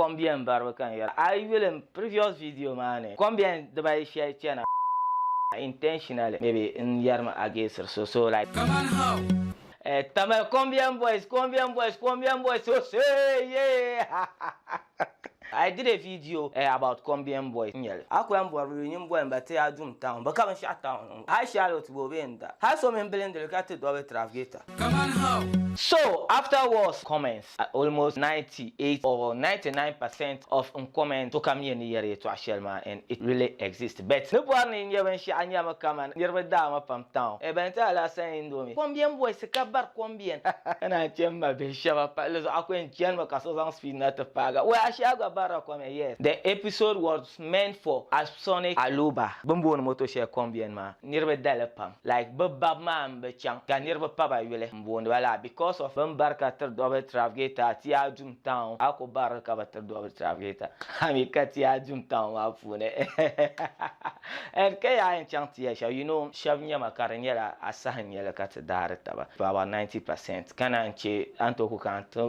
Kombiɛn baribu ka n yɛra. A yi yuli n previous video maa ni kombiɛn dibayi shɛli chana intentionally maybe n yɛrimi against so so like Come on how? Tamale Kombiɛn boys, Kombiɛn boys, Kombiɛn boys, so say yeah. I did a video about Kombiɛn boys n nyɛli. A ku yɛn bɔri bi nyin boli ba ti a dum town bi ka binshɛɣu town ŋɔ. Hali Charlotte gba o bee n da. Hali so mini bilindili ka ti double trafficator. Come on how? So afterwards comments almost 98 or 99% of n comment sokam nyɛ ni yɛri yɛtɔɣa shɛli maa and it really exists but ni bɔri ni n nyɛ binshɛɣu nyɛmi kaman niriba daami pam town eh ban ti alasan indomie Kombiɛn boys ka bari kombiɛn ka naan chɛ m ma bihi shɛba palli zuɣu a ku yɛn chanimi ka so zaŋ speed na ti paaga well a shɛhi gba barila kombiɛn yes the episode was meant for Asonic Aluba bɛ ni booni moto shɛli kombiɛn maa niriba dali pam like bɛ bab maa m bi chaŋ ka niriba pa ba yuli m booni ba la because of bɛ ni bari ka tiri double trafficator ti a dum town a ku barili ka bi tiri double trafficator a mi ka ti a dum town maa puuni and ka yaa yɛn chaŋ ti ya shɛba you know shɛba nyɛma ka di nyɛla asahi n nyɛli ka ti daari taba about 90% ka naan che a ni tooi ku kana ti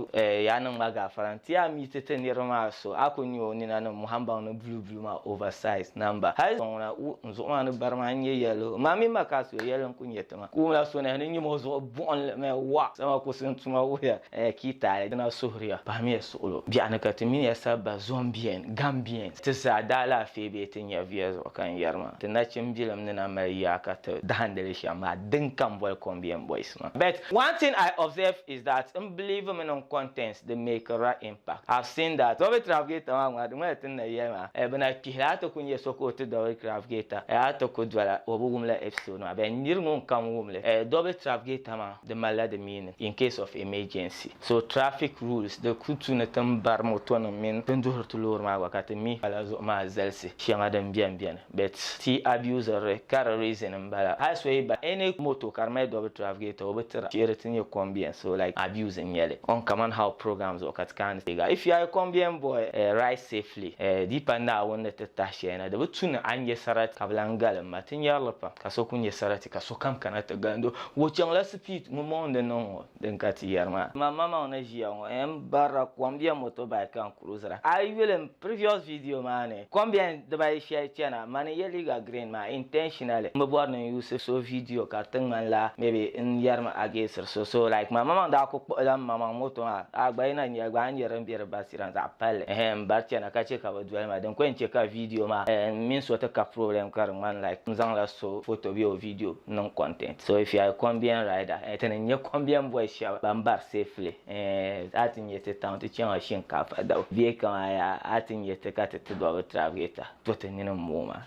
yaa niŋ ma gaafara n ti a mi ti ti niriba maa so a ku nya o nina ni muhambaŋ ni blue blue maa oversize number hali ŋuna n zuɣu maa ni bari maa n-nyɛ yɛlo maa mini ma ka so yɛli n ku nyɛ ti ma kuumla so ni ni nyim o zuɣu buɣinli mɛ wa sama kusi n tuma wuhiya ki taali dina suhuriya pahimiya suɣulo biɛɣuni ka ti mini ya sabba Zombian, Gambian ti zaa daalaafee bee ti nyɛviya zuɣu ka n yɛri maa ti nachimbilim ni na mali yaa ka ti dahindili shɛm maa din ka m boli Kombian boys maa but one thing I observe is that n believe mi ni n contents di make ra impact I've seen that Double Trafficator maa ŋuna di ŋmanila ti ni na yɛli maa bɛ na kpihila a ti ku nyɛ so ka o ti Double Trafficator a ti ku dola o bi wumla episode maa bɛ niri ŋun kam wumli Double Trafficator maa di malila di meaning in case of emergency so traffic rules di ku tu ni ti ni bari moto nim mini ti ni duhiri ti loori maa gba ka ti mi pala zuɣu maa zalisi shɛŋa din beni beni but ti abuseri ka di reason n bala hali so yi ba any moto ka di mali double trafficator o bi tira shee ti nyɛ kombiɛn so like abuse n nyɛli on kaman how program zuɣu ka ti kana ti deega if you are a kombiɛn boy ride safely di pa Naawuni ni ti tahi shɛli na di bi tu ni a nyɛ sarati ka bi lan galim ma ti nyarili pam ka so ku nyɛ sarati ka sokam kana ti galindi o chaŋla speed ŋun mɔŋdi niŋ ŋɔ Din ka ti yɛri maa. Ma maŋmaŋ ni ʒiya ŋɔ n barila kom bɛ motorbike ka n cruisera. A yi yuli n previous video maa ni kom bɛni dibayi shɛli chana mani n ye liiga green maa intentionally m bi bɔri ni n use so video ka di ti ŋmanila maybe n yɛrimi against so so like ma maŋmaŋ daa ku kpuɣila m maŋmaŋ moto maa a gba yi na nyɛli gba a ni nyɛ din be di basira zaɣ palli ɛhɛn m bari chana ka che ka bi doli ma din ku yɛn che ka video maa n mini so ti ka problem ka di ŋmani like n zaŋla so photo bee o video niŋ content so if you are a Kombian rider eh, tini n-nyɛ Kombian boys shɛba ban bari safely eh, a ti nyɛ ti town ti chaŋ a shinkaafa dabu bee kaman yaa a ti nyɛ ti ka ti ti dɔbi trafficator to ti nini m-mooi maa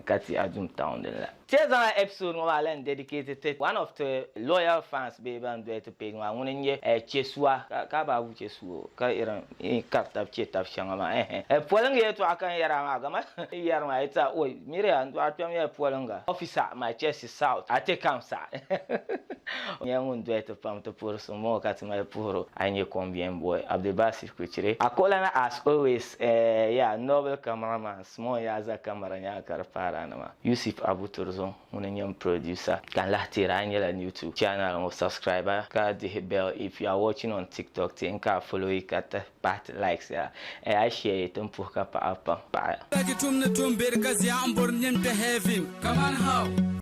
ka ti a dum town din la. Ti yɛn zaŋla episode ŋɔ maa lan dedicate ti one of ti loyal fans bee ban doli ti page maa ŋuni n-nyɛ eh, Chesua ka Babu Chesuo ka irin n kari tab che tab shɛŋa maa eh eh polinga yɛltɔɣa ka n yɛra maa gama n yɛri maa yɛta oi miriya n dɔɣi kpɛm yɛli polinga officer my chest south a te kam sa nyɛ ŋun doli ti pam ti puhiri suŋ ŋɔ ka ti mali puhiri a nyɛ kombiɛn boy Abdulbasir Kuchiri a kuɣulana as always eh yeah noble cameraman small yaa za camera nyaanga ka di paari a nima Yusuf Abu Turzong Ŋuni n-nyɛ m producer ka n lahi teeri a nyɛla new to channel ŋɔ subscriber ka dihi bell if you are watching on tiktok ti n ka a follow yi ka ti pahi ti likes ya eh a share yi ti n puhi ka paɣaba pam paɣaya. Like tum ni tum beri ka zia n bori nyin kpe heaven. Come on how?